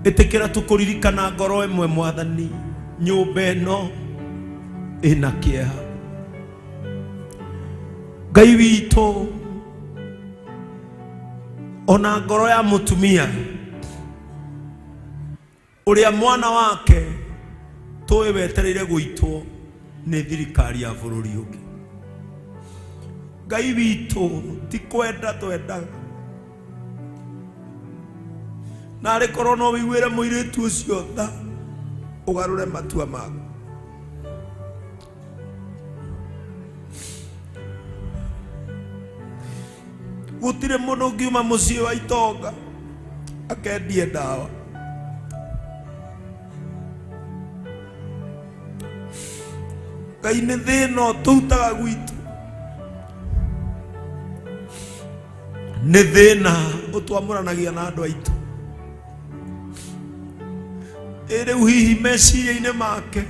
Ĩtĩkĩra tũkũririkana ngoro ĩmwe Mwathani, nyũmba ĩno ĩna kĩeha. Ngai witũ, ona ngoro ya mũtumia ũrĩa mwana wake tũĩ wetereire gũitwo nĩ thirikari ya bũrũri ũngĩ. Ngai witũ, ti kwenda twendaga, na arĩ korwo no wĩiguĩre mũirĩtu ũcio tha, ũgarũre matua maku. Gũtirĩ mũndũ ũngiuma mũciĩ wa itonga akendie ndawa. Ngai, nĩ thĩna ũtũrutaga gwitũ, nĩ thĩna ũtwamũranagia na andũ aitũ. Ĩ rĩu hihi meciria-inĩ make,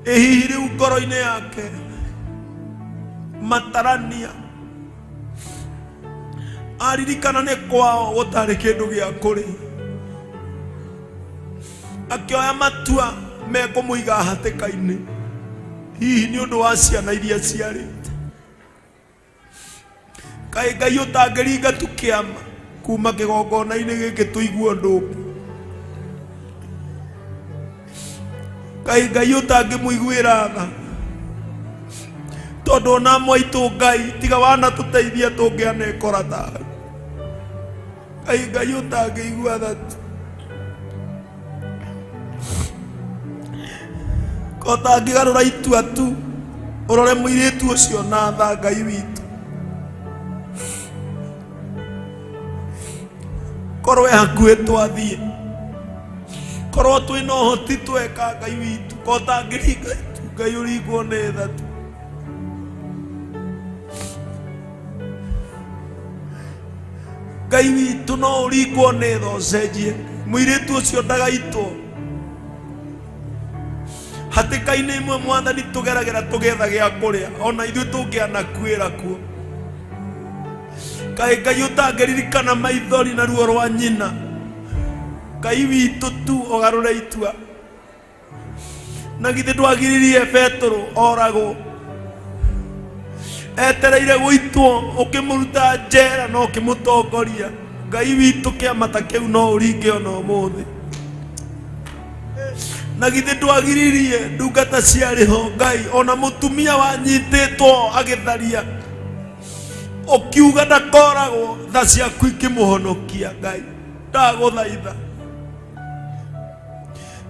ĩ hihi rĩu ngoro-inĩ yake matarania aririkana nĩ kwao gũtarĩ kĩndũ gĩa kũrĩa, akĩoya matua mekũmũiga hatĩka-inĩ, hihi nĩ ũndũ wa ciana iria ciarĩte. Kaĩ Ngai ũtangĩringa tu kĩama kuma kĩgongona-inĩ gĩkĩ tũigue ũndũ ũngĩ? Kaĩ Ngai ũtangĩmũiguĩra tha? Tondũ ona amwe aitũ, Ngai, tiga wanatũteithia tũngĩanekora tawe. Kaĩ Ngai ũtangĩigua tha tu? Ko ũtangĩgarũra itua tu ũrore mũirĩtu ũcio na tha, Ngai witũ? Korwo e hakuhĩ twathiĩ, korwo twĩna ũhoti tweka, Ngai witũ. Ko ũtangĩringa itu, Ngai, ũringwo nĩ tha tu. Ngai witũ, no ũringwo nĩ tha ũcenjie mũirĩtu ũcio ndagaitwo hatĩka-inĩ imwe. Mwathani, tũgeragĩra tũgĩetha gĩa kũrĩa, ona ithuĩ tũngĩanakuĩra kuo. Kaĩ Ngai ũtangĩririkana maithori na ruo rwa nyina? Ngai witũ, tu ũgarũre itua. Na githĩ ndwagiririe Petũrũ oragwo etereire gũitwo, ũkĩmũruta njera na ũkĩmũtongoria? Ngai witũ, kĩama ta kĩu no ũringe ona ũmũthĩ. Na githĩ ndwagiririe ndungata ciarĩ ho, Ngai, ona mũtumia wanyitĩtwo agĩtharia, ũkiuga ndakoragwo, tha ciaku ikĩmũhonokia? Ngai, ndagũthaitha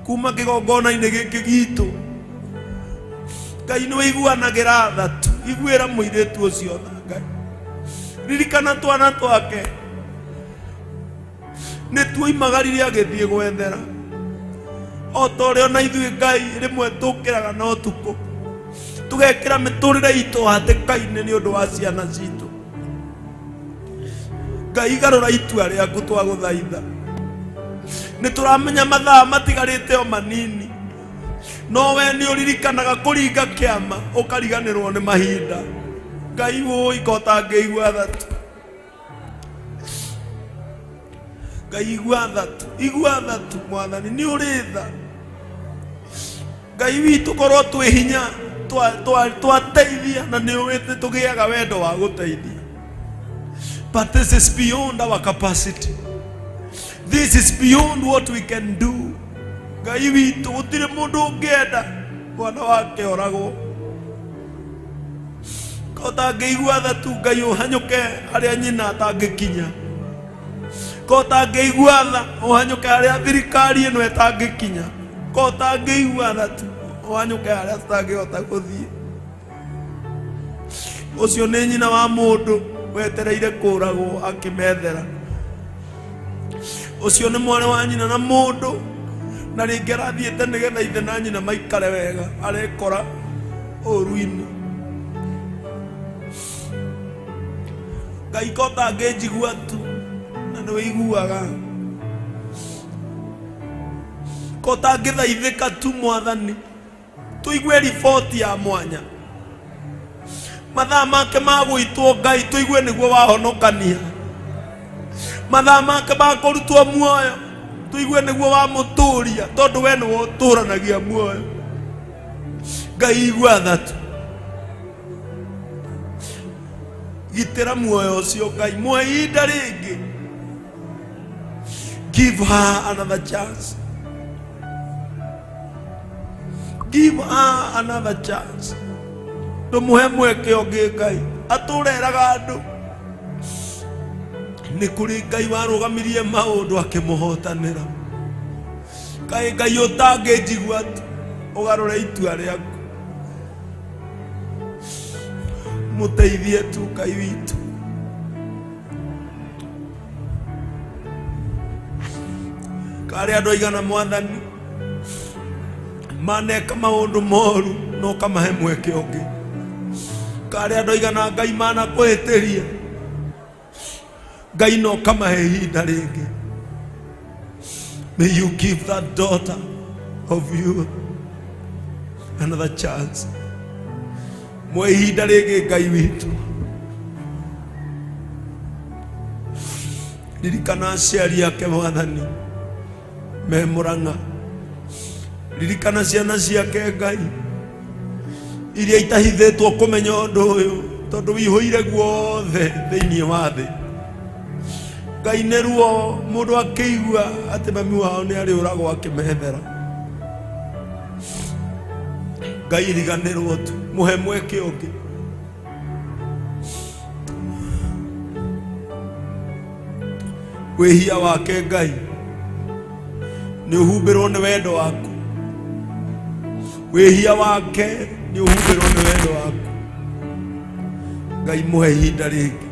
kuma kĩgongona-inĩ gĩkĩ gitũ, Ngai, nĩ wĩiguanagĩra tha tu, iguĩra mũirĩtu ũcio tha. Ngai, ririkana twana twake nĩ tuoimagarire agĩthiĩ gwethera, o ta ũrĩa ona ithuĩ, Ngai, rĩmwe tũkĩraga na ũtukũ tũgekĩra mĩtũrĩre itũ hatĩka-inĩ nĩ ũndũ wa ciana citũ. Ngai, garũra itua rĩaku, twagũthaitha. Nĩ tũramenya mathaa matigarĩte o manini, no we nĩ ũririkanaga kũringa kĩama ũkariganĩrwo nĩ mahinda. Ngai, wũi, ko ũtangĩigua tha tu. Ngai, igua tha tu, igua tha tu. Mwathani, nĩ ũrĩ tha. Ngai witũ, korwo twĩ hinya twateithia, na nĩ ũĩ nĩ tũgĩaga wendo wa gũteithia, but this is beyond our capacity, this is beyond what we can do. Ngai witũ, gũtirĩ mũndũ ũngĩenda mwana wake oragwo. Ko ũtangĩigua tha tu, Ngai, ũhanyũke harĩa nyina atangĩkinya. Ko ũtangĩigua tha, ũhanyũke harĩa thirikari ĩno ĩtangĩkinya. Ko ũtangĩigua tha tu, ũhanyũke harĩa tũtangĩhota gũthiĩ. Ũcio nĩ nyina wa mũndũ wetereire kũragwo akĩmethera. Ũcio nĩ mwarĩ wa nyina na mũndũ na rĩngĩ arathiĩte nĩgetha ithe na nyina maikare wega, arekora ũru-inĩ. Ngai, ko ũtangĩnjigua tu, na nĩ wĩiguaga. Ko ũtangĩthaithĩka tu, Mwathani, tũigue riboti ya mwanya, mathaa make ma gũitwo, Ngai, tũigue nĩguo wahonokania, mathaa make ma kũrutwo muoyo. Tũigue nĩguo wamũtũria, tondũ we nĩwe ũtũranagia muoyo. Ngai, igua tha tu, gitĩra muoyo ũcio. Ngai, muoe ihinda rĩngĩ. Give her another chance, give her another chance. Ndũmũhe mweke ũngĩ. Ngai, atũreraga andũ nĩ kũrĩ Ngai warũgamirie maũndũ akĩmũhotanĩra. Kaĩ Ngai ũtangĩnjigua tu, ũgarũre itua rĩaku, mũteithie tu, Ngai witũ. Karĩ andũ aigana, Mwathani, maneka maũndũ moru no ũkamahe mweke ũngĩ? Karĩ andũ aigana, Ngai, manakũhĩtĩria, Ngai, no ũkamahe ihinda rĩngĩ? May you give that daughter of you another chance. Mwe ihinda rĩngĩ, Ngai witũ. Ririkana aciari ake, Mwathani, me Mũrang'a. Ririkana ciana ciake, Ngai, iria itahithĩtwo kũmenya ũndũ ũyũ, tondũ wihũire guothe thĩinĩ wa thĩ. Ngai, nĩ ruo mũndũ akĩigua atĩ mami wao nĩ arĩ ũragwo akĩmethera. Ngai, riganĩrwo tu, mũhe mweke ũngĩ. Wĩhia wake, Ngai, nĩ ũhumbĩrwo nĩ wendo waku. Wĩhia wake nĩ ũhumbĩrwo nĩ wendo waku. Ngai, mũhe ihinda rĩngĩ.